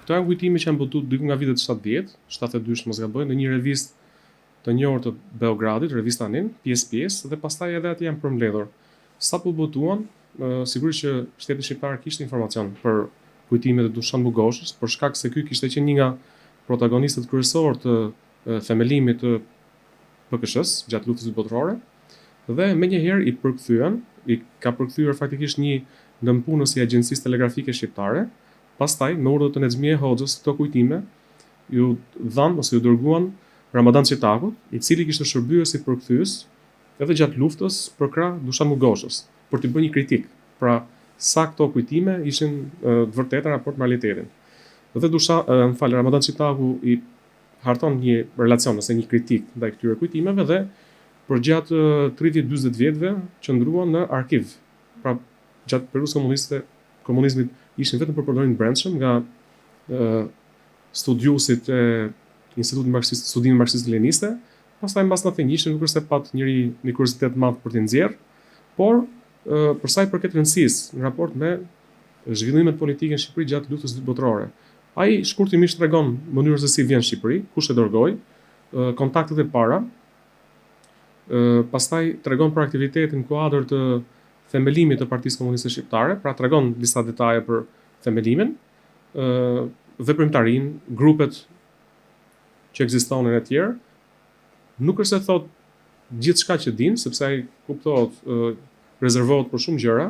Këto janë kujtime që janë botuar diku nga vitet 70, 72 mos gaboj, në një revistë të njohur të Beogradit, revista NIN, pjesë pjesë dhe pastaj edhe atje janë përmbledhur. Sapo u botuan, sigurisht që shteti shqiptar kishte informacion për kujtimet e Dushan Mugoshës, për shkak se ky kishte qenë një nga protagonistët kryesorë të themelimit të PKSH-së gjatë Luftës së Dytë Botërore dhe menjëherë i përkthyen, i ka përkthyer faktikisht një nëpunës i Agjencisë Telegrafike Shqiptare, pastaj me urdhër të Nexhmije Hoxhës këto kujtime iu dhanë ose iu dërguan Ramadan Çitakut, i cili kishte shërbyer si përkthyes edhe gjatë luftës përkrah Dushan Mugoshës, për t'i bërë një kritikë, pra sa këto kujtime ishin të vërteta në raport me realitetin. Dhe Dushan, më fal, Ramadan Çitaku i harton një relacion ose një kritikë ndaj këtyre kujtimeve dhe përgjatë 30-40 vjetëve qëndruan në arkiv. Pra gjatë periudhës komuniste, komunizmit ishin vetëm për përdorim të brendshëm nga studiuesit e Institutit Marksist, Studimit Marksist Leniniste, pastaj mbas 91-shit nuk është se pat njeri një kuriozitet të madh për t'i nxjerrë, por për sa i përket rëndësisë në raport me zhvillimet politike në Shqipëri gjatë Luftës së Dytë Botërore. Ai shkurtimisht tregon mënyrën se si vjen në Shqipëri, kush e dërgoi, kontaktet e para, pastaj tregon për aktivitetin në kuadër të themelimit të Partisë Komuniste Shqiptare, pra tregon disa detaje për themelimin, veprimtarinë, grupet që ekzistonin e tjerë. Nuk është se thotë gjithçka që din, sepse ai kuptohet rezervohet për shumë gjëra,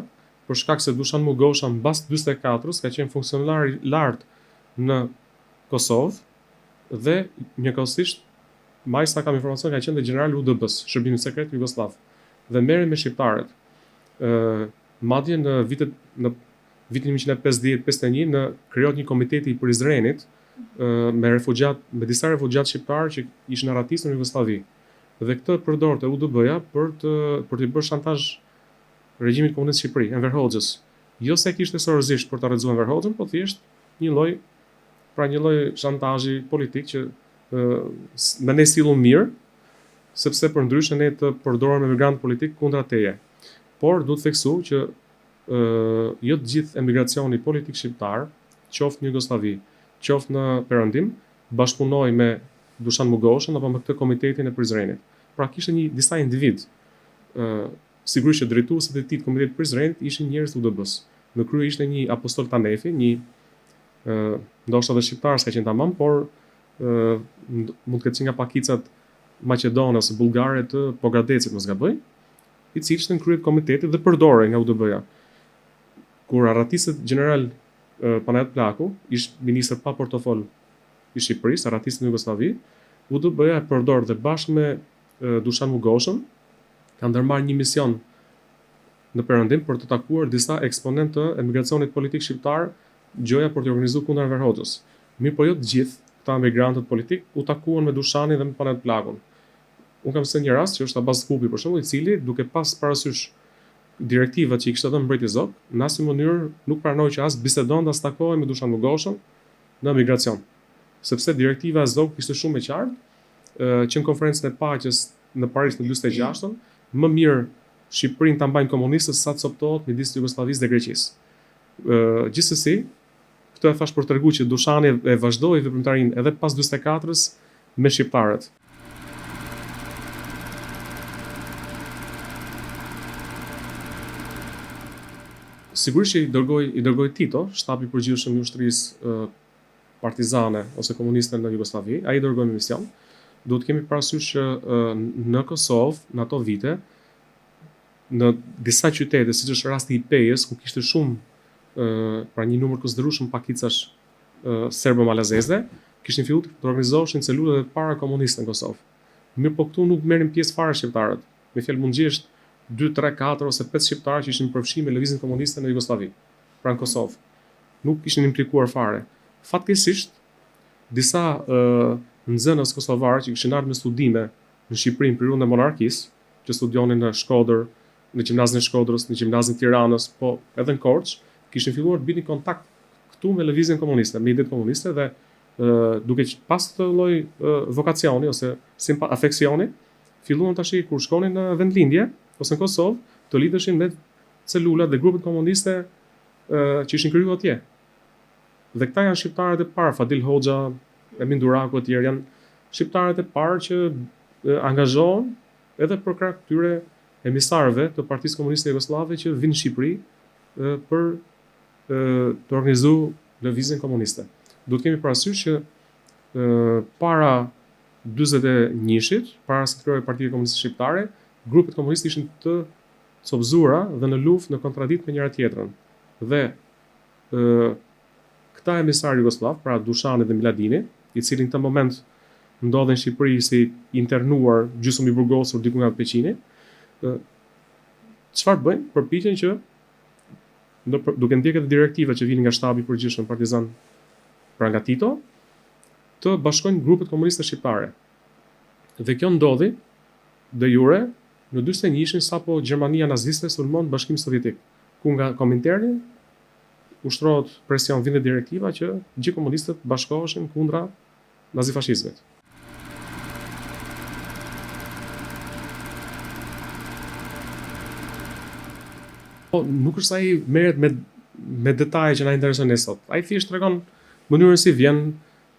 për shkak se Dushan Mugosha mbas 44-ës ka qenë funksionar i lartë në Kosovë dhe njëkohësisht me aq sa kam informacion ka qenë dhe gjeneral i UDB-s, Shërbimit Sekret Jugosllav dhe merrej me shqiptarët. Ë madje në vitet në vitin 1950-51 në krijohet një komiteti i Prizrenit me refugjat, me disa refugjatë shqiptarë që ishin arratisur në Jugosllavi. Dhe këtë përdorte UDB-ja për të për t'i bërë shantazh regjimit komunist në Shqipëri, Enver Hoxhës. Jo se e kishte seriozisht për ta rrëzuar Enver Hoxhën, po thjesht një lloj pra një lloj shantazhi politik që me ne sillu mirë, sepse përndryshe ne të përdorim emigrant politik kundra teje. Por duhet theksu që ë jo të gjithë emigracioni politik shqiptar, qoftë në Jugosllavi, qoftë në Perëndim, bashkëpunoi me Dushan Mugoshën apo me këtë komitetin e Prizrenit. Pra kishte një disa individë ë sigurisht që drejtuesit e tij të komitetit të Prizrenit ishin njerëz të UDB-s. Në krye ishte një Apostol Tanefi, një ë ndoshta edhe shqiptar s'ka qenë tamam, por ë mund të ketë qenë nga pakicat maqedone ose bullgare të Pogradecit, mos gaboj, i cili ishte në krye të komitetit dhe përdorej nga UDB-ja. Kur arratiset gjeneral Panajot Plaku, ish ministër pa portofol i Shqipërisë, arratiset në Jugosllavi, UDB-ja e përdor dhe bashkë me Dushan Mugoshën ka ndërmarrë një mision në Perëndim për të takuar disa eksponentë të emigracionit politik shqiptar, gjoja për t'i organizuar kundër Enver Hoxhës. Mirëpo jo të gjithë këta emigrantët politikë u takuan me Dushanin dhe me Panajot Plakun. Unë kam sjellë një rast që është Abaz Kupi për shembull, i cili duke pas parasysh direktivat që i kishte dhënë mbreti Zog, në asnjë mënyrë nuk pranoi që as bisedonte as takohej me Dushan Mugoshën në emigracion. Sepse direktiva e Zogut ishte shumë e qartë, që në konferencën e paqes në Paris në 46-ën, më mirë Shqipërinë ta mbajnë komunistët sa të copëtohet midis Jugosllavisë dhe Greqisë. Gjithsesi, këtë e thash për të treguar që Dushani e vazhdoi veprimtarinë edhe pas 44-ës me shqiptarët. Sigurisht që i dërgoi i dërgoi Tito, shtabi i përgjithshëm i ushtrisë partizane ose komuniste në Jugosllavi, ai i dërgoi me mision. Duhet të kemi parasysh që në Kosovë, në ato vite, në disa qytete, siç është rasti i Pejës, ku kishte shumë pra një numër të konsiderueshëm pakicash serbo-malazeze, kishin filluar të organizoheshin celulat e para komuniste në Kosovë. Mirëpo këtu nuk merrin pjesë fare shqiptarët. Me fjalë mund gjesh 2, 3, 4 ose 5 shqiptarë që ishin përfshirë me lëvizjen komuniste në Jugosllavi, pra në Kosovë. Nuk ishin implikuar fare. Fatkeqësisht, disa nxënës kosovarë që kishin ardhur me studime në Shqipëri në periudhën e monarkisë, që studionin në Shkodër, në gjimnazin e Shkodrës, në gjimnazin e Tiranës, po edhe në Korçë, kishin filluar të binin kontakt këtu me lëvizjen komuniste, me idetë komuniste dhe duke pas këtë lloj vokacioni ose simpa afeksioni, filluan tashi kur shkonin në vendlindje ose në Kosovë, të lidheshin me celulat dhe grupet komuniste që ishin krijuar atje. Dhe këta janë shqiptarët e parë, Fadil Hoxha, Emin Duraku e tjerë janë shqiptarët e parë që angazhohen edhe përkrah këtyre emisarëve të Partisë Komuniste Jugosllave që vijnë në Shqipëri për të organizuar lëvizjen komuniste. Duhet të kemi parasysh që para 41-shit, para se të krijohej Partia Komuniste Shqiptare, grupet komuniste ishin të copëzuara dhe në luftë në kontradiktë me njëra tjetrën. Dhe ë këta emisarë jugosllavë, pra Dushani dhe Miladini, i cili në këtë moment ndodhej në Shqipëri si internuar, gjysmë i burgosur diku nga Peqini, ë çfarë bëjnë? Përpiqen që në, duke ndjekur edhe direktivat që vinin nga shtabi i përgjithshëm partizan, pra nga Tito, të bashkojnë grupet komuniste shqiptare. Dhe kjo ndodhi de jure në 41-shin sapo Gjermania naziste sulmon Bashkimin Sovjetik, ku nga Kominterni ushtrohet presion vinte direktiva që gjithë komunistët bashkoheshin kundra nazifashizmit. Po nuk është se ai merret me me detaje që na interesojnë ne sot. Ai thjesht tregon mënyrën si vjen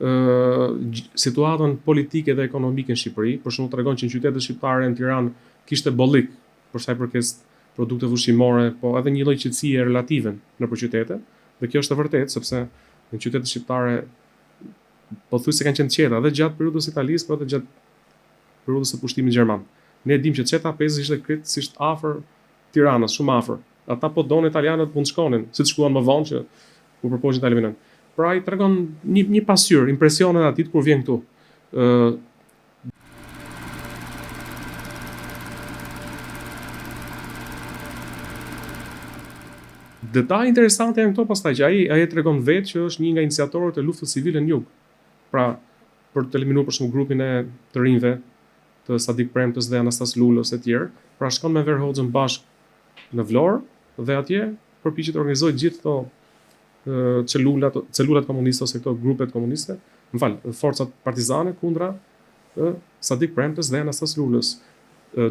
ë situatën politike dhe ekonomike në Shqipëri, për shembull tregon që në qytetet shqiptare në Tiranë kishte bollik për sa i përket produkteve ushqimore, po edhe një lloj qetësie relative nëpër qytete, dhe kjo është e vërtetë sepse në qytetet shqiptare pothuajse kanë qenë të qeta edhe gjatë periudhës së Italisë, po edhe gjatë periudhës së pushtimit gjerman. Ne e dimë që Çeta e Pezës ishte krejtësisht afër Tiranës, shumë afër. Ata po donin italianët mund të shkonin, siç shkuan më vonë që u përpoqën ta eliminojnë. Pra ai tregon një një pasqyrë, impresionet e atij kur vjen këtu. Ë Detaje interesante janë këto pastaj që ai ai e tregon vetë që është një nga iniciatorët e luftës civile në jug. Pra, për të eliminuar për shembull grupin e të rinjve të Sadik Premtes dhe Anastas Lulës e tjerë, pra shkon me Enver Hoxhën bashkë në Vlorë dhe atje përpiqet të organizojë gjithë këto celulat, celulat komuniste ose këto grupet komuniste, më fal, forcat partizane kundra ë Sadik Premtes dhe Anastas Lulës.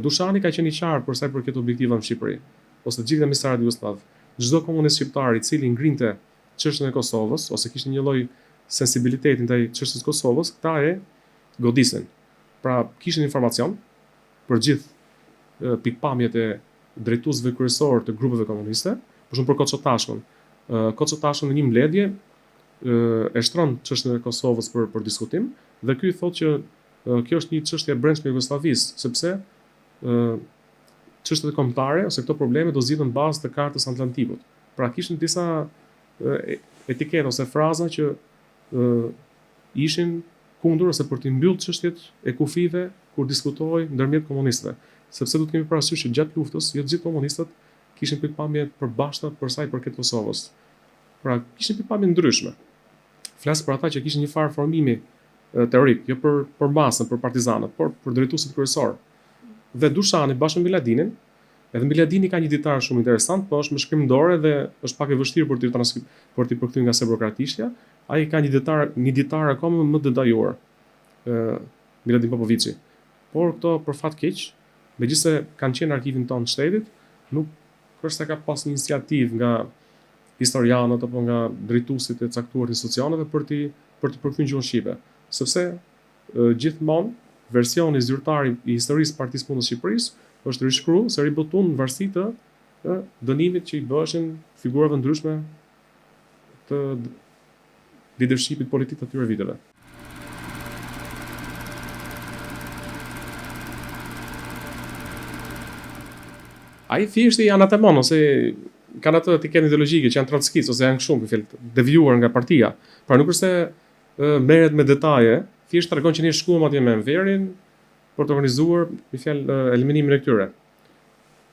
Dushani ka qenë i qartë për sa i përket objektivave në Shqipëri, ose të gjithë emisarët jugosllavë. Çdo komunist shqiptar i cili ngrinte çështjen e Kosovës ose kishte një lloj sensibiliteti ndaj çështjes së Kosovës, këta e godisin. Pra, kishin informacion për gjithë pikëpamjet e drejtuesve kryesorë të grupeve komuniste, për shembull për Koço Tashkun. Koço Tashku në një mbledhje e shtron çështjen e Kosovës për për diskutim dhe ky thotë që kjo është një çështje e brendshme e Jugosllavisë, sepse çështjet kombëtare ose këto probleme do zgjidhen në bazë të Kartës së Atlantikut. Pra kishin disa etiketa ose fraza që ishin kundër ose për t'i mbyllë çështjet e kufijve kur diskutohej ndërmjet komunistëve, sepse duhet të kemi parasysh që gjatë luftës jo të gjithë komunistët kishin pikëpamje të përbashkëta për sa i përket Kosovës. Pra, kishin pikëpamje ndryshme. Flas për ata që kishin një farë formimi teorik, jo për për masën, për partizanët, por për drejtuesit kryesorë. Dhe Dushani bashkë me Miladinin, edhe Miladini ka një ditar shumë interesant, po është me shkrim dore dhe është pak e vështirë për t'i transkri për t'i përkthyer nga serbokroatishtja. Ai ka një ditar, një ditar akoma më të detajuar, ë Miladin Popoviçi. Por këto për fat keq, megjithëse kanë qenë në arkivin tonë të shtetit, nuk është se ka pas një iniciativë nga historianët apo nga drejtuesit e caktuar të institucioneve për t'i për të përkthyer në gjuhën shqipe, sepse gjithmonë versioni zyrtar i historisë së Partisë Punës së Shqipërisë është rishkruar ose ribotuar në varësi të dënimit që i bëheshin figurave ndryshme të lidershipit politik të atyre viteve. Ai thjesht i anatemon ose kanë atë etiketën ideologjike që janë trockistë ose janë kështu, me fjalë, devijuar nga partia. Pra nuk është se merret me detaje, thjesht tregon që ne shkuam atje me Enverin për të organizuar, me fjalë, eliminimin e këtyre.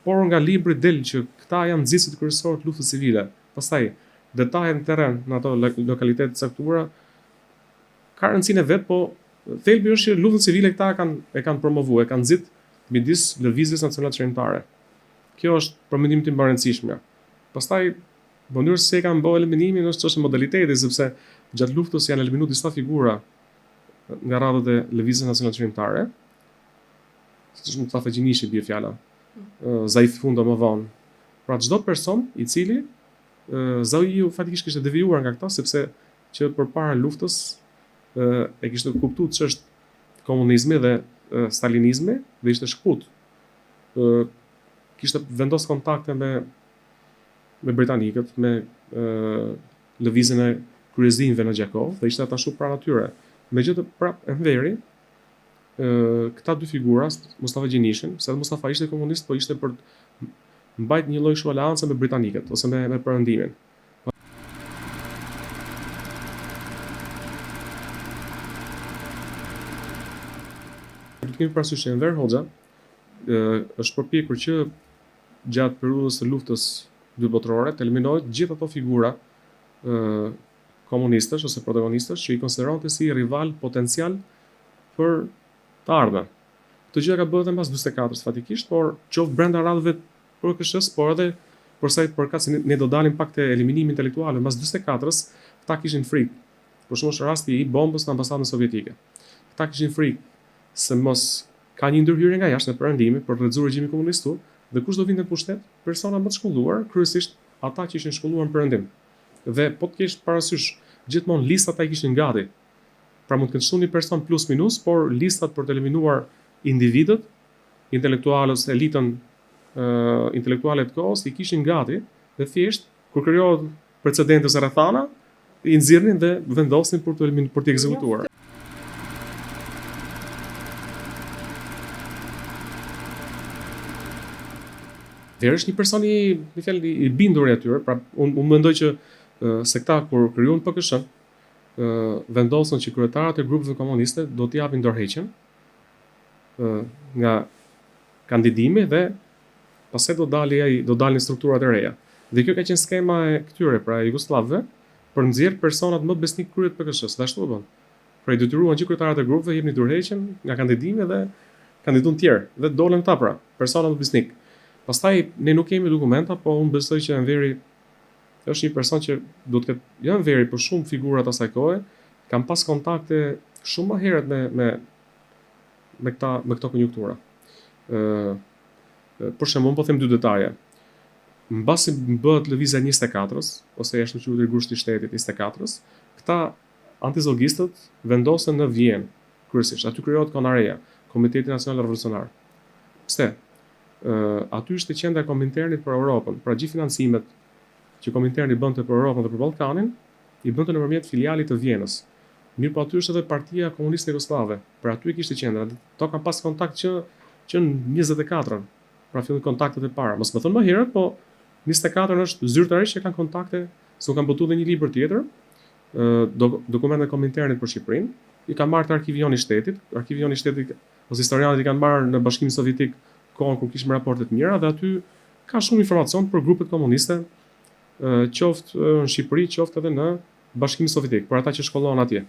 Por nga libri del që këta janë nxitësit kryesorë të luftës civile. Pastaj, detajet në terren, në ato lokalitete të caktuara, ka rëndësinë e vet, po thelbi është që luftën civile këta e kanë e kanë promovuar, e kanë nxit midis lëvizjes nacionalçlirimtare. Kjo është për mendimin tim më e rëndësishmja. Pastaj, mënyra se si e kanë bërë eliminimin është çështje modaliteti, sepse gjatë luftës janë eliminuar disa figura nga radhët e lëvizjes nacionalçlirimtare, siç është Mustafa Gjinishi bie fjala, Zaif Fundo më vonë. Pra çdo person i cili Zaiu faktikisht kishte devijuar nga këta sepse që përpara luftës e kishte kuptuar ç'është komunizmi dhe stalinizmi dhe ishte shkëput. Ë kishte vendos kontakte me me britanikët, me ë lëvizjen e kryezinjve në Gjakovë dhe ishte atashu pranë atyre. Megjithatë prap Enveri ë këta dy figura, Mustafa Gjinishin, se edhe Mustafa ishte komunist, po ishte për të mbajt një lloj kështu aleance me britanikët ose me me perëndimin. Duhet të kemi parasysh që Enver Hoxha është përpjekur që gjatë periudhës së luftës dytë botërore të eliminojë të gjithë ato figura komunistësh ose protagonistësh që i konsideronte si rival potencial për të ardhmen. Këtë gjë e ka bërë edhe mbas 44-s faktikisht, por qoftë brenda radhëve PKSH-së, por edhe për sa i përket se ne do dalim pak te eliminimi intelektual, mbas 44-s këta kishin frikë. Për shembull është rasti i bombës në ambasadën sovjetike. Këta kishin frikë se mos ka një ndërhyrje nga jashtë nga perëndimi për të rrëzuar regjimin komunist këtu dhe kush do vinte në pushtet? Persona më të shkolluar, kryesisht ata që ishin shkolluar në perëndim. Dhe po të kesh parasysh, gjithmonë listat ata i kishin gati. Pra mund të kenë shtuar një person plus minus, por listat për të eliminuar individët, intelektualë ose elitën intelektuale të kohës i kishin gati dhe thjesht kur krijohet precedenti ose rrethana i nxirrnin dhe vendosnin për të elimin për të ekzekutuar. Dhe është një person i, me fjalë, i bindur i atyre, pra unë un mendoj që se këta kur krijuan PKSH, vendosën që kryetarët e grupeve komuniste do të japin dorëheqjen nga kandidimi dhe pastaj do dali ai, do dalin strukturat e reja. Dhe kjo ka qenë skema e këtyre, pra e jugosllavëve, për nxjerr personat më besnik krye të PKSH-së, dhe ashtu e bën. Pra i detyruan gjithë kryetarët e grupeve jepni dorëheqjen nga kandidimi dhe kandiduan të tjerë dhe dolën këta pra, persona më besnik. Pastaj ne nuk kemi dokumenta, po unë besoj që Enveri është një person që do të ketë, jo Enveri, por shumë figura të asaj kohe kanë pas kontakte shumë më herët me me me këta me këto konjunktura. Ë për shembull, unë po them dy detaje. Mbasi bëhet lëvizja e 24-ës, ose e ashtuquajtur grushti i shtetit 24-ës, këta antizogistët vendosen në Vjenë, kryesisht. Aty krijohet Konareja, Komiteti Nacional Revolucionar. Pse? Ë aty ishte qendra e Kominternit për Europën, pra gjithë financimet që Kominterni bënte për Europën dhe për Ballkanin, i bënte nëpërmjet filialit të Vjenës. Mirëpo aty është edhe Partia Komuniste Jugosllave, pra aty e kishte qendrën, ato kanë pas kontakt që që në 24-ën, pra fillojnë kontaktet e para. Mos me thënë më herët, po 24-ën është zyrtarisht që kanë kontakte, se unë kam botuar dhe një libër tjetër, do, dokumente Kominternit për Shqipërinë, i kam marrë te arkivi jonë i shtetit, arkivi jonë i shtetit ose historianët i kanë marrë në Bashkimin Sovjetik kohën kur kishim raporte të mira dhe aty ka shumë informacion për grupet komuniste, qoftë në Shqipëri, qoftë edhe në Bashkimin Sovjetik, për ata që shkollohen atje.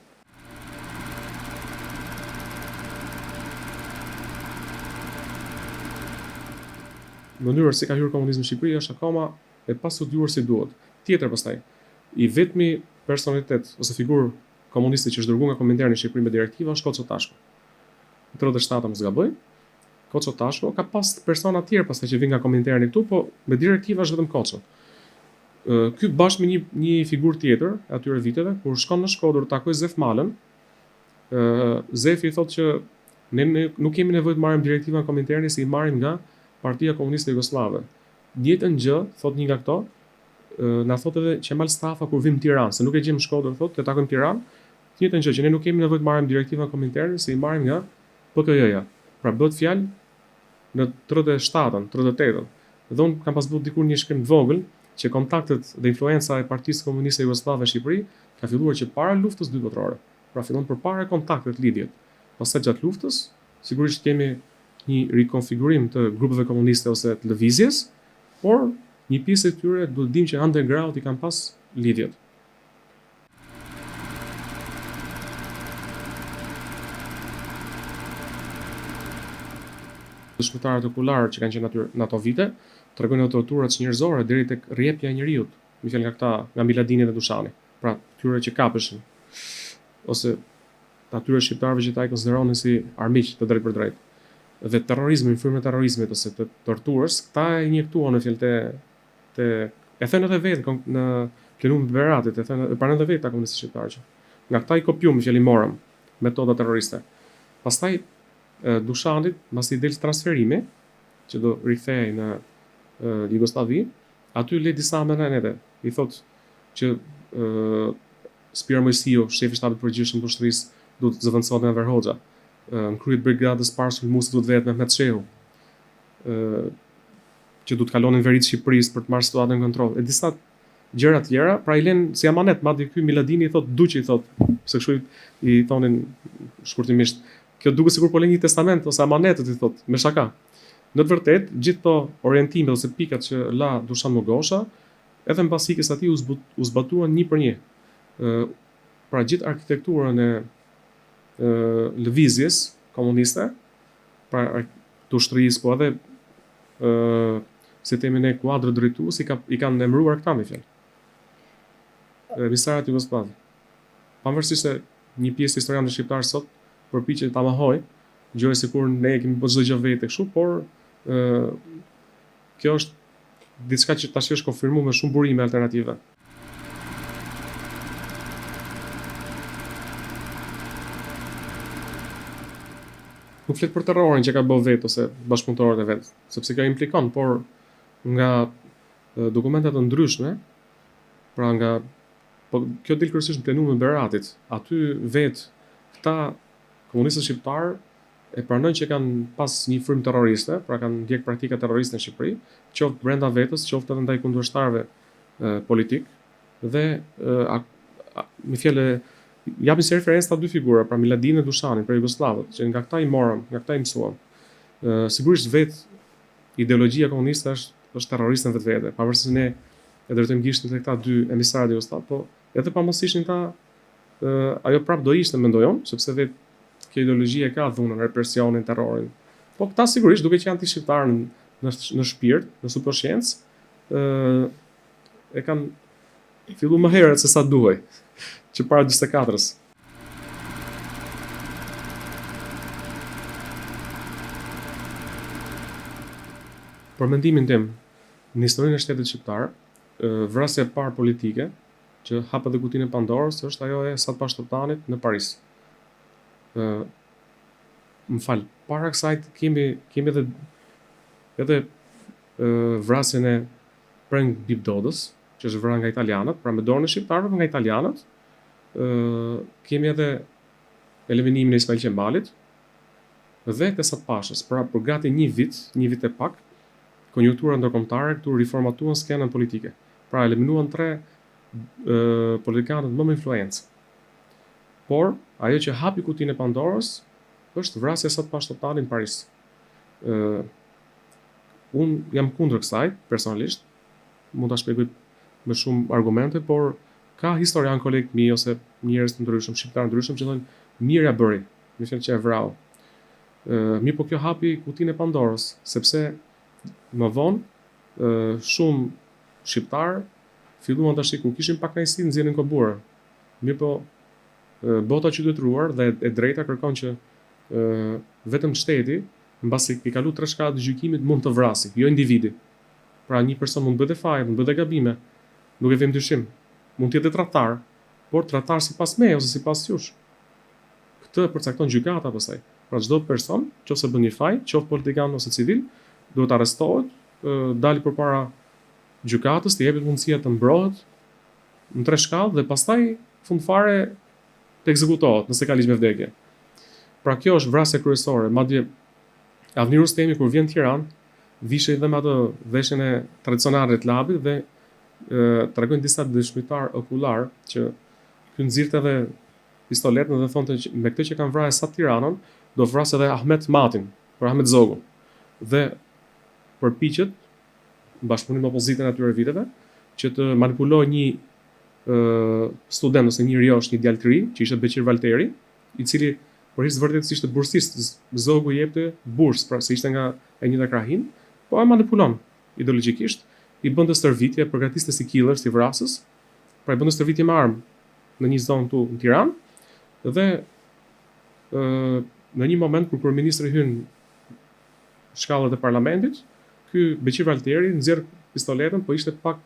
Mënyra si ka hyrë komunizmi në Shqipëri është akoma e pastudiuar si duhet. Tjetër pastaj, i vetmi personalitet ose figurë komuniste që është dërguar nga Kominterni në Shqipëri me direktiva është Koço Tashko. Në 37 mos gaboj. Koço Tashko ka pas persona të tjerë pastaj që vijnë nga Kominterni këtu, po me direktiva është vetëm Koço. Ky bashkë me një një figurë tjetër atyre viteve, kur shkon në Shkodër takoi Zef Malën, ë Zefi i thotë që ne, ne nuk kemi nevojë të marrim direktiva nga Kominterni se i marrim nga Partia Komuniste Jugosllave. Njëjtën gjë thotë një nga këto, na thotë edhe Qemal Stafa kur vim në Tiranë, se nuk e gjejmë në Shkodër, thotë, e takojmë në Tiranë, të njëjtën gjë që ne nuk kemi nevojë të marrim direktiva nga Kominterni se i marrim nga PKJ-ja. Pra bëhet fjalë në 37-ën, 38-ën. Dhe unë kam pas bërë dikur një shkrim të vogël që kontaktet dhe influenca e Partisë Komuniste Jugosllave në Shqipëri ka filluar që para luftës dytë botërore. Pra fillon përpara kontaktet, lidhjet. Pastaj gjatë luftës, sigurisht kemi një rikonfigurim të grupeve komuniste ose të lëvizjes, por një pjesë e tyre duhet të dimë që underground i kanë pas lidhjet. Dëshmitarët okularë që kanë qenë aty në ato vite, tregojnë edhe tortura çnjerëzore deri tek rrjepja e njeriut, me fjalë nga këta, nga Miladini dhe Dushani, pra këtyre që kapeshin ose të atyre shqiptarëve që ata i konsideronin si armiq të drejtpërdrejtë. Dhe terrorizmin, frymën e terrorizmit ose të torturës, këta e injektuan me fjalë te te e thënë edhe vetë në. Plenumit të Beratit, e thënë, e pranojnë dhe vetë këta komunistët shqiptarë që nga këta i kopjuam, që i morëm metoda terroriste. Pastaj Dushanit, mbasi i del transferimi, që do rikthehej në Jugosllavi, aty le disa amanete. I thotë që Spiro Moisiu, shefi i shtabit të përgjithshëm të ushtrisë, duhet të zëvendësohet nga Enver Hoxha. Në krye të brigadës parë sulmuese duhet vehet Mehmet Shehu. Që duhet të kalonin në veri të Shqipërisë për të marrë situatën në kontroll. E disa gjëra të tjera, pra i len si amanet, madje ky Miladini i thotë Duqi i thotë, se kështu i, i thonin shkurtimisht. Kjo duket sikur po lë një testament ose amanet i thotë, me shaka. Në të vërtetë, gjithë këto orientime ose pikat që la Dushan Mugosha, edhe mbas ikjes së atij u, zbut, u zbatuan një për një. Ë pra gjithë arkitekturën e ë lëvizjes komuniste, pra të ushtrisë, po edhe ë si themi ne kuadrët drejtues i ka i kanë emëruar këta me fjalë. Emisarët jugosllavë. Pavarësisht se një pjesë e historianëve shqiptarë sot përpiqen ta mohojë, gjoja sikur ne e kemi bërë çdo gjë vetë kështu, por ë kjo është diçka që tash është konfirmuar me shumë burime alternative. Nuk flet për terrorin që ka bërë vetë ose bashkëpunëtorët e vet, sepse kjo implikon, por nga dokumenta të ndryshme, pra nga po kjo del kryesisht në plenumin e Beratit, aty vetë këta komunistët shqiptarë e pranojnë që kanë pas një frymë terroriste, pra kanë ndjek praktika terroriste në Shqipëri, qoftë brenda vetës, qoftë edhe ndaj kundërshtarëve politik dhe a, a, me fjalë japin si referencë këta dy figura, pra Miladinin e Dushanin, pra jugosllavët, që nga këta i morëm, nga këta i mësuam. Ë sigurisht vetë ideologjia komuniste është është terroriste në vetvete, pavarësisht se ne e drejtojmë gishtin te këta dy emisarët jugosllavë, po edhe pa mos ishin këta, ë ajo prap do ishte mendoj unë, sepse vetë kjo ideologji e ka dhunën, represionin, terrorin. Po këta sigurisht duke qenë antishqiptarë në në, në shpirt, në subkonsciencë, ë e kanë fillu më herët se sa duhej, që para 44-ës. Për mendimin tim, në historinë e shtetit shqiptar, vrasja e parë politike që hap edhe kutinë e Pandorës është ajo e Esat Pashë Toptanit në Paris. Ë më fal, para kësaj kemi kemi edhe edhe vrasjen e Preng Bib Dodës, që është vrarë nga italianët, pra me dorën e shqiptarëve, por nga italianët. Ë kemi edhe eliminimin e Ismail Qemalit dhe të Esat Pashës. Pra për gati një vit, një vit e pak, konjunktura ndërkombëtare këtu riformatuan skenën politike. Pra eliminuan tre ë politikanët më me influencë. Por ajo që hapi kutinë e Pandorës është vrasja e Esat Pashë Toptanit në Paris. Ë Unë jam kundër kësaj, personalisht, mund ta shpjegoj me shumë argumente, por ka historianë kolegë të mi ose njerëz të ndryshëm, shqiptarë të ndryshëm që thonë mirë ja bëri, me fjalë që e vrau. Ë, mirëpo kjo hapi kutinë e Pandorës, sepse më vonë ë shumë shqiptarë filluan tash kur kishin pakënaqësi nxjerrin kobure. Mirëpo bota e qytetëruar dhe e drejta kërkon që ë vetëm shteti mbasi i kalu tre shkallë të gjykimit mund të vrasi, jo individi. Pra një person mund të bëjë dhe faje, mund të bëjë dhe gabime, nuk e vëmë dyshim. Mund të jetë dhe tradhtar, por tradhtar sipas meje ose sipas jush. Këtë e përcakton gjykata pastaj. Pra çdo person, qoftë se bën një faj, qoftë politikan ose civil, duhet të arrestohet, dali përpara gjykatës, t'i jepet mundësia të mbrohet në tre shkallë dhe pastaj fund fare të ekzekutohet nëse ka ligj me vdekje. Pra kjo është vrasja kryesore, madje Avni Rustemi kur vjen në Tiranë, vishej dhe me atë veshjen e tradicionale të Labit dhe e, tregojnë disa dëshmitarë okular që ky nxirrte edhe pistoletën dhe thonte që me këtë që kam vrarë Esat Tiranën, do vras edhe Ahmet Matin, për Ahmet Zogun. Dhe përpiqet në bashkëpunim me opozitën e atyre viteve që të manipulojë një student ose një riosh, një djalë të ri, që ishte Beqir Valteri, i cili për hir të vërtetës ishte bursist, Zogu i jepte bursë, pra se ishte nga e njëjta krahinë, po e manipulon ideologjikisht, i bënte stërvitje, e përgatiste si killer, si vrasës, pra i bënte stërvitje me armë në një zonë këtu në Tiranë dhe ë në një moment kur kryeministri hyn shkallët e parlamentit, ky Beqir Valteri nxjerr pistoletën, po ishte pak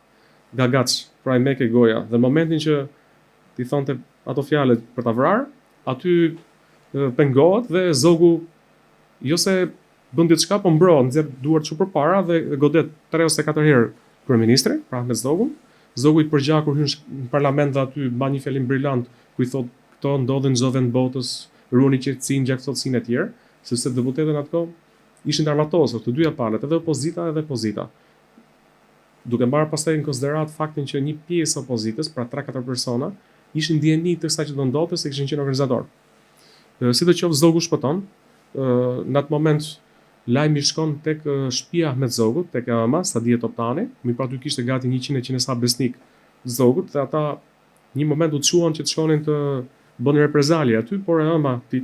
gagaç, pra i mekej goja dhe në momentin që t'i thonte ato fjalët për ta vrarë, aty pengohet dhe Zogu jo se bën diçka, po mbrohet, nxjerr duart kështu përpara dhe e godet 3 ose 4 herë kryeministrin, pra Ahmet Zogun. Zogu i përgjakur hyn në parlament dhe aty mban një fjalim brilant ku i thotë këto ndodhin në çdo vend botës, ruani qetësinë, gjakftohtësinë e tjerë, sepse deputetët në atë kohë ishin të armatosur, të dyja palët, edhe opozita edhe pozita. Duke marrë pastaj në konsideratë faktin që një pjesë e opozitës, pra 3-4 persona, ishin në dijeni të kësaj që do ndodhte se kishin qenë organizatorë. Sidoqoftë Zogu shpëton, në atë moment lajmi shkon tek shtëpia e Ahmet Zogut, tek e ëma, Sadije Toptani, mirëpo aty kishte gati 100 e 100 e sa besnikë Zogut dhe ata një moment u çuan që të shkonin të bënin reprezalje aty, por e ëma e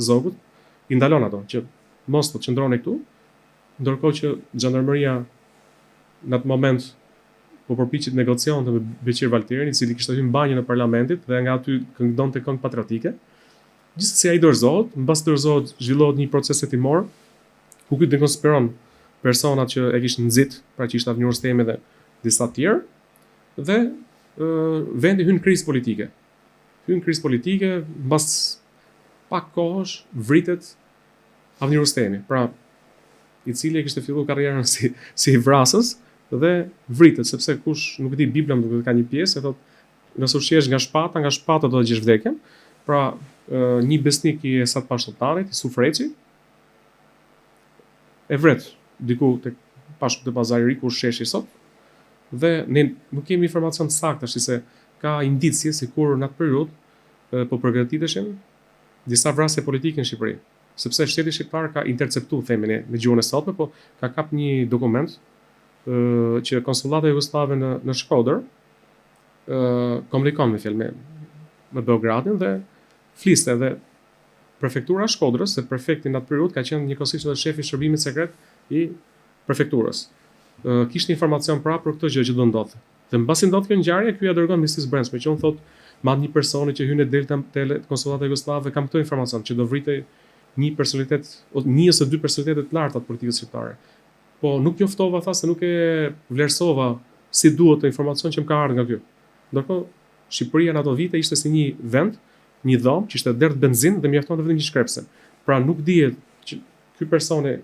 Zogut i ndalon ato që mos të qëndroni këtu, ndërkohë që xhandarmëria në atë moment po përpiqej të negocionte me Beqir Valterin, i cili kishte hyrë në banjën e parlamentit dhe nga aty këndonte këngë patriotike. Gjithsesi ai dorëzohet, mbas dorëzohet zhvillohet një proces hetimor ku ky dekonspiron personat që e kishin nxit, pra që ishte Avni Rustemi dhe disa të tjerë, dhe ë vendi hyn në krizë politike. Hyn në krizë politike, mbas pak kohësh vritet Avni Rustemi, pra i cili e kishte filluar karrierën si si vrasës dhe vritet sepse kush nuk e di Bibla më duket ka një pjesë e thotë nëse ushqehesh nga shpata, nga shpata do të gjesh vdekjen. Pra, një besnik i Esat Pashë Toptanit, Isuf Reçi, e vret diku tek Pashë te Pazari i Ri ku është sheshi sot. Dhe ne nuk kemi informacion të saktë tash se ka indicie sikur në atë periudhë po përgatiteshin disa vrasje politike në Shqipëri. Sepse shteti shqiptar ka interceptu, themi ne, me gjuhën e sotme, po ka kap një dokument ë që konsullata jugosllave në në Shkodër ë komunikon me fjalë me me Beogradin dhe fliste dhe prefektura e Shkodrës, se prefekti në atë periudhë ka qenë njëkohësisht edhe shefi i shërbimit sekret i prefekturës. Ë kishte informacion pra për këtë gjë që do ndodhte. Dhe mbasi ndodh kjo ngjarje, ky ia dërgon Ministrisë së Brendshme, që unë thotë me anë një personi që hyn e del te konsullata jugosllave, kam këtë informacion që do vritej një personalitet, një ose dy personalitete të larta të politikës shqiptare. Po nuk njoftova tha se nuk e vlerësova si duhet të informacion që më ka ardhur nga ky. Ndërkohë Shqipëria në ato vite ishte si një vend, një dhomë që ishte derdh benzinë dhe mjaftonte vetëm një shkrepse. Pra nuk dihet që ky personi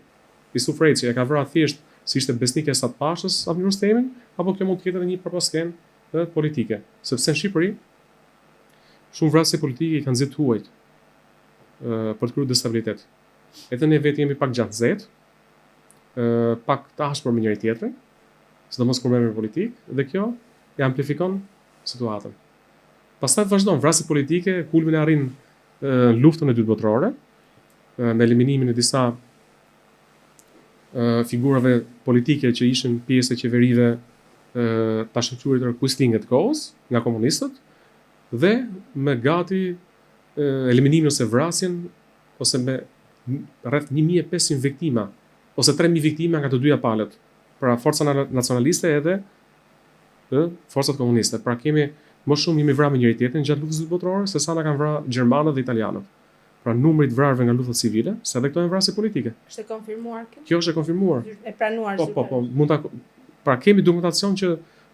Isuf Reçi e ka vrarë thjesht se ishte besnik i Esat Pashës, Avni Rustemin, apo kjo mund të ketë edhe një prapaskenë politike, sepse në Shqipëri shumë vrasje politike i kanë nxitur të huajt për të krijuar destabilitet. Edhe ne vetë jemi pak gjaknxehtë, pak të ashpër me njëri tjetrin, sidomos kur merremi me politikë dhe kjo e amplifikon situatën. Pastaj vazhdon vrasjet politike, kulmin e arrin në luftën e dytë botërore, me eliminimin e disa figurave politike që ishin pjesë e qeverive të ashtuquajtura kuislinge të kohës nga komunistët dhe me gati eliminimin ose vrasjen ose me rreth 1500 viktima ose 3000 viktima nga të dyja palët, pra forca nacionaliste edhe ë forcat komuniste. Pra kemi më shumë jemi vrarë me njëri tjetrin gjatë luftës së dytë botërore se sa na kanë vrarë gjermanët dhe italianët. Pra numri i të vrarëve nga lufta civile, se edhe këto janë vrasje politike. Është e konfirmuar kjo? Kjo është e konfirmuar. E pranuar po, po, po, mund ta pra kemi dokumentacion që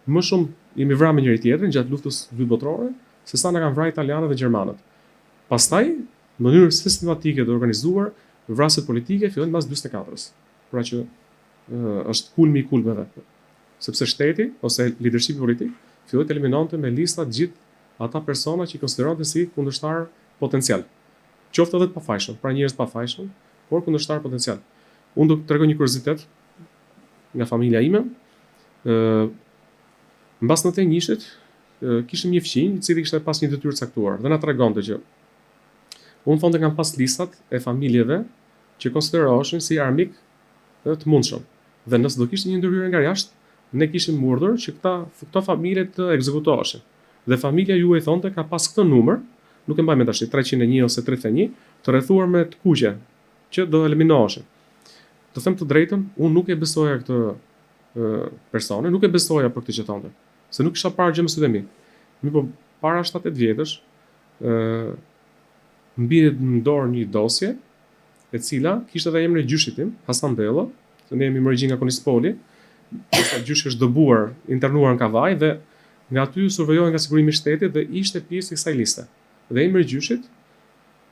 më shumë jemi vrarë me njëri tjetrin gjatë luftës së dytë botërore se sa na kanë vrarë italianët dhe gjermanët. Pastaj, në mënyrë sistematike dhe organizuar, vrasjet politike fillojnë mbas 44-ës. Pra që është kulmi i kulmeve. Sepse shteti ose leadershipi politik filloi të eliminonte me lista të gjithë ata persona që i konsideronte si kundërshtar potencial. Qoftë edhe të pafajshëm, pra njerëz të pafajshëm, por kundërshtar potencial. Unë do të tregoj një kuriozitet nga familja ime. Ë mbas 91-shit kishim një fqinj i cili kishte pas një detyrë caktuar dhe na tregonte që unë thonte kam pas listat e familjeve që konsideroheshin si armik të mundshëm. Dhe nëse do kishte një ndërhyrje nga jashtë, ne kishim urdhër që këta këto familje të ekzekutoheshin. Dhe familja juaj thonte ka pas këtë numër, nuk e mbaj mend tash, 301 ose 31, të rrethuar me të kuqe, që do eliminoheshin. Të them të drejtën, unë nuk e besoja këtë personin, nuk e besoja për këtë që thonte, se nuk kisha parë gjë me sytë e mi. Mirëpo para 7-8 vjetësh, ë më bie në dorë një dosje, e cila kishte edhe emrin e gjyshit tim, Hasan Bello, se ne jemi me origjinë nga Konispoli. Pastaj gjyshi është dëbuar, internuar në Kavajë dhe nga aty survejohej nga sigurimi i shtetit dhe ishte pjesë e kësaj liste. Dhe emri i gjyshit,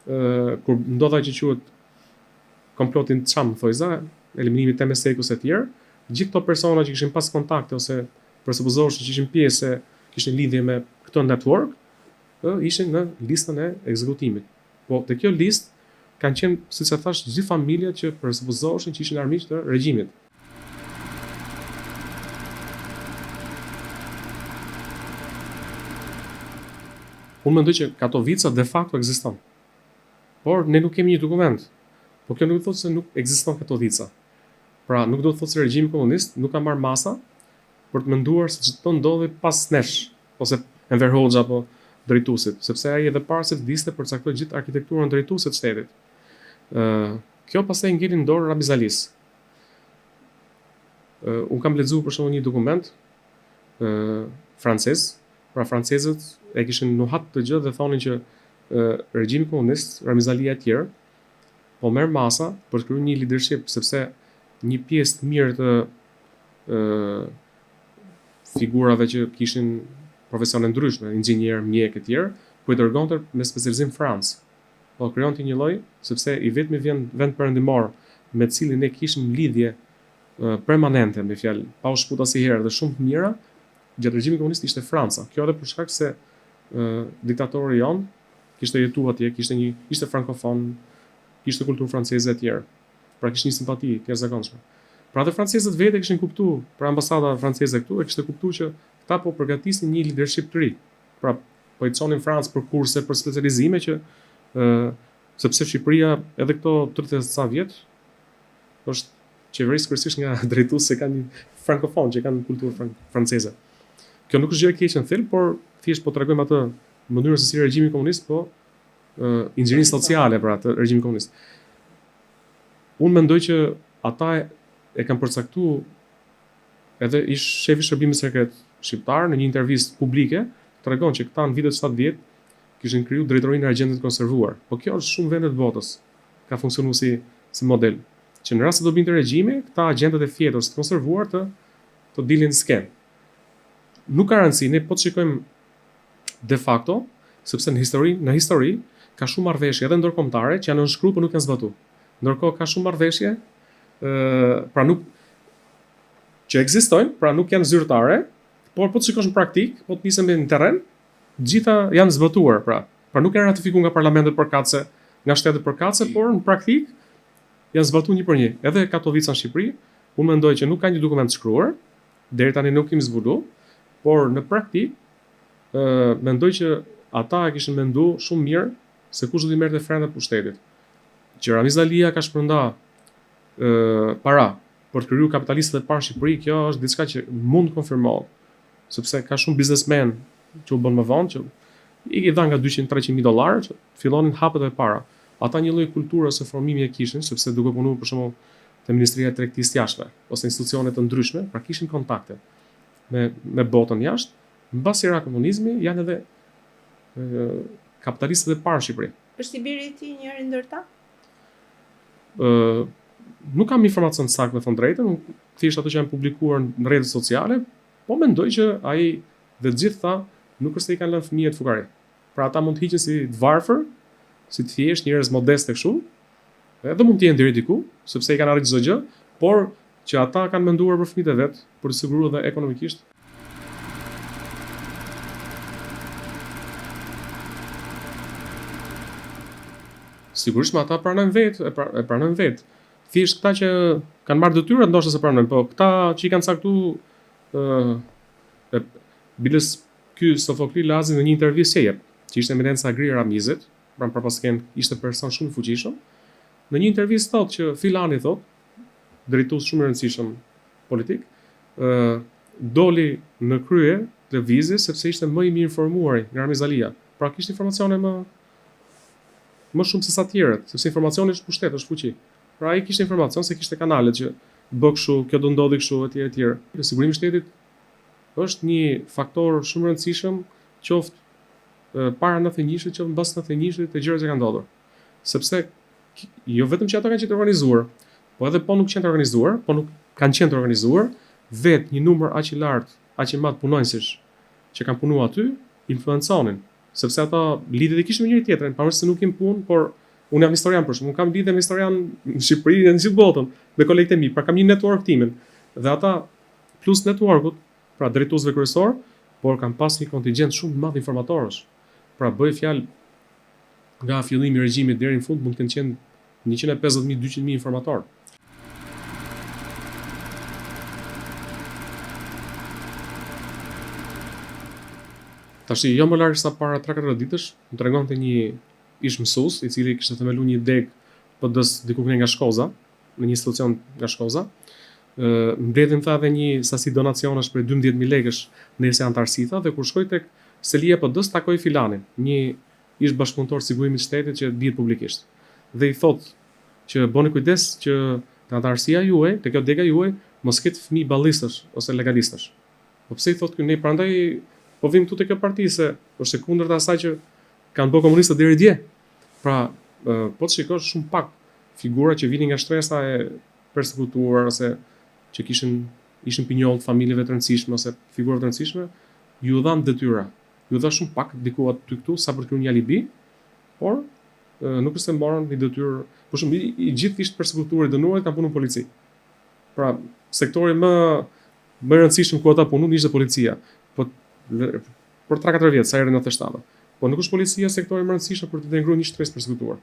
ë kur ndodh ajo që quhet komploti çam thojza, eliminimi i Teme Sejkos e tjerë, gjithë këto persona që kishin pas kontakte ose presupozoheshin që ishin pjesë e kishin lidhje me këtë network, ë ishin në listën e ekzekutimit. Po te kjo listë kanë qenë, siç e thashë, gjithë familjet që presupozoheshin që ishin armiq të regjimit. Unë mendoj që Katovica de facto ekziston. Por ne nuk kemi një dokument. Po kjo nuk do të thotë se nuk ekziston Katovica. Pra, nuk do të thotë se regjimi komunist nuk ka marrë masa për të menduar se ç'do ndodhi pas nesh, ose Enver Hoxha apo drejtuesit, sepse ai edhe para se të vdiste përcaktoi gjithë arkitekturën drejtuese të shtetit. Ë, kjo pastaj ngeli në dorë Ramiz Alisë. Ë, unë kam lexuar për shembull një dokument ë francez, pra francezët e kishin nuhat këtë gjë dhe thonin që ë regjimi komunist, Ramiz Alia e tjerë, po merr masa për të krijuar një leadership, sepse një pjesë të mirë të ë figurave që kishin profesione ndryshme, inxhinier, mjek e tjerë, po i dërgonte me specializim në Francë. Po krijonte një lloj, sepse i vetmi vend vend perëndimor me të cilin ne kishim lidhje permanente, me fjalë, pa u shkëput asnjëherë dhe shumë të mira, gjatë regjimit komunist ishte Franca. Kjo edhe për shkak se ë diktatori jonë kishte jetuar atje, kishte një ishte frankofon, kishte kulturë franceze e tjerë. Pra kishte një simpati të jashtëzakonshme. Pra dhe francezët vetë e kishin kuptu, pra ambasada franceze këtu e kishte kuptu që këta po përgatisin një leadership të ri. Pra po i çonin në Francë për kurse, për specializime që ë sepse Shqipëria edhe këto 30 sa vjet është qeverisë kryesisht nga drejtues që kanë një frankofon, që kanë kulturë fran franceze. Kjo nuk është gjë e keqe në thelb, por thjesht po tregojmë atë mënyrën se si regjimi komunist po inxhinierinë sociale pra të regjimit komunist. Unë mendoj që ata e kanë përcaktu edhe ish shefi i shërbimit sekret shqiptar në një intervistë publike tregon që këta në vitet 70 kishin kriju drejtorinë e agjentëve të konservuar. Po kjo është shumë vende të botës ka funksionu si si model. Që në rast se do binte regjimi, këta agjentët e fjetur të konservuar të të dilin në skenë. Nuk ka rëndësi, ne po të shikojmë de facto, sepse në histori, në histori ka shumë marrëveshje edhe ndërkombëtare që janë nënshkruar por nuk janë zbatuar. Ndërkohë ka shumë marrëveshje ë pra nuk që ekzistojnë, pra nuk janë zyrtare, por po të shikosh në praktikë, po të nisemi në terren, të gjitha janë zbatuar, pra. Pra nuk janë ratifikuar nga parlamentet përkatëse, nga shtetet përkatëse, por në praktikë janë zbatuar një për një. Edhe Katovica në Shqipëri, unë mendoj që nuk ka një dokument të shkruar, deri tani nuk kemi zbulu, por në praktikë ë mendoj që ata e kishin mendu shumë mirë se kush do t'i merrte frenat pushtetit. Që Ramiz Alia ka shpërnda ë para për të krijuar kapitalistët e parë në Shqipëri, kjo është diçka që mund të konfirmohet, sepse ka shumë biznesmen që u bën më vonë që i dha nga 200-300 mijë dollarë që fillonin hapet e para. Ata një lloj kulture ose formimi e kishin, sepse duke punuar për shembull te Ministria e Tregtisë së Jashtme ose institucione të ndryshme, pra kishin kontakte me me botën jashtë, mbasi ra komunizmi janë edhe kapitalistët e parë në Shqipëri. Është i biri i tij njëri ndër ta? Ë nuk kam informacion të saktë me thënë drejtën, unë thjesht ato që janë publikuar në rrjetet sociale, po mendoj që ai dhe të gjithë këta nuk është se i kanë lënë fëmijët fukari. Pra ata mund të hiqen si të varfër, si të thjeshtë, njerëz modestë kështu, edhe mund të jenë deri diku, sepse i kanë arritur çdo gjë, por që ata kanë menduar për fëmijët e vet, për të siguruar edhe ekonomikisht. Sigurisht me ata pranojnë vetë, e, pra, e pranojnë vetë. Thjesht këta që kanë marrë detyrat ndoshta s'e pranojnë, po këta që i kanë caktu ë biles ky Sofokli Lazi në një intervistë që jep, që ishte eminenca gri e Ramizit, pra në prapaskenë ishte person shumë i fuqishëm. Në një intervistë thotë që filani thotë, drejtues shumë i rëndësishëm politik, ë doli në krye të lëvizjes sepse ishte më i mirë informuari nga Ramiz Alia. Pra kishte informacione më më shumë se sa të tjerët, sepse informacioni është pushtet, është fuqi. Pra ai kishte informacion se kishte kanalet që bë kështu, kjo do ndodhi kështu etj etj. Sigurimi i shtetit është një faktor shumë i rëndësishëm, qoftë para 91-shit, qoftë mbas 91-shit të gjërat që kanë ndodhur. Sepse jo vetëm që ato kanë qenë të organizuar, po edhe po nuk qenë të organizuar, po nuk kanë qenë të organizuar, Vetë një numër aq i lartë, aq i madh punonjësish që kanë punuar aty, influenconin, sepse ata lidhjet i kishin me njëri tjetrin, pavarësisht se nuk kemi punë, por unë jam historian për shembull, unë kam lidhje me historian në Shqipëri dhe në gjithë botën, me kolegët e mi, pra kam një network timin. Dhe ata plus networkut, pra drejtuesve kryesor, por kanë pas një kontingjent shumë të madh informatorësh. Pra bëj fjalë nga fillimi i regjimit deri në fund mund të kenë qenë 150.000, 200.000 informatorë. Tashi, jo më larg sa para 3-4 ditësh, më tregonte një ish mësues, i cili kishte themeluar një degë PD-s diku nga Shkoza, në një institucion nga Shkoza. Ë mbledhim tha edhe një sasi donacionesh prej 12000 lekësh në si anëtarësi tha dhe kur shkoi tek selia e PD-s takoi filanin, një ish bashkëpunëtor sigurimit të shtetit që dihet publikisht. Dhe i thot që bëni kujdes që te anëtarësia juaj, te kjo dega juaj, mos ketë fëmijë ballistësh ose legalistësh. Po pse i thot ky ne prandaj po vim këtu te kjo parti se është e kundërta asaj që kanë bërë komunistët deri dje. Pra, po të shikosh shumë pak figura që vinin nga shtresa e persekutuar ose që kishin ishin pinjoll të familjeve të rëndësishme ose figurave të rëndësishme, ju dhanë detyra. Ju dha shumë pak diku aty këtu sa për të krijuar një alibi, por nuk është se morën një detyrë, për shembull, i, i gjithë ish të persekutuarit dënuarit kanë punuar në polici. Pra, sektori më më i rëndësishëm ku ata punuan ishte policia. Po për 3-4 vjet sa erdhi 97. Po nuk është policia sektori më i rëndësishëm për të integruar një shtresë persekutuar.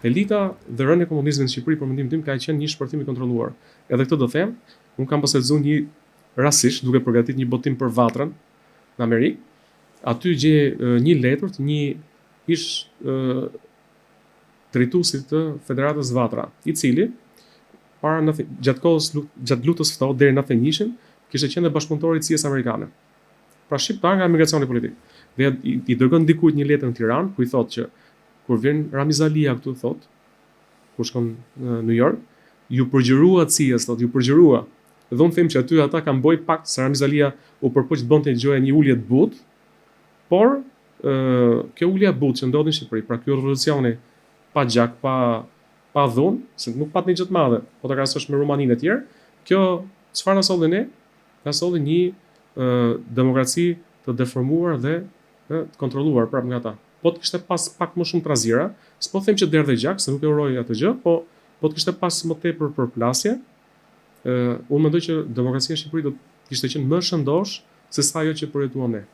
Elita dhe rënia e komunizmit në Shqipëri për mendimin tim ka qenë një shpërthim i kontrolluar. Edhe këtë do them, unë kam pas lexuar një rastësisht duke përgatitur një botim për Vatrën në Amerikë. Aty gjej një letër të një ish drejtuesit të Federatës Vatra, i cili para në gjatë kohës gjatë luftës ftohtë deri në 91-shin kishte qenë dhe bashkëpunëtor i CIA-s amerikane. Pra shqiptar nga emigracioni politik. Dhe i, i dërgon dikujt një letër në Tiranë ku i thotë që kur vjen Ramiz Alia këtu thotë, kur shkon në New York, ju përgjërua CIA-s, thotë, ju përgjërua. Dhe unë them që aty ata kanë boj pak se Ramiz Alia u përpoq të bënte gjoja një ulje të butë, por ë kjo ulje e butë që ndodhi në Shqipëri, pra ky revolucioni pa gjak, pa pa dhunë, se nuk pat një gjë të madhe, po ta krahasosh me Rumaninë e tjerë, kjo çfarë na solli ne? Na solli një ë demokraci të deformuar dhe ë të kontrolluar prapë nga ata. Po të kishte pas pak më shumë trazira, s'po them që derdhej gjak, se nuk e uroj atë gjë, po po të kishte pas më tepër përplasje, ë unë mendoj që demokracia në Shqipëri do të kishte qenë më shëndosh se sa ajo që përjetuam ne.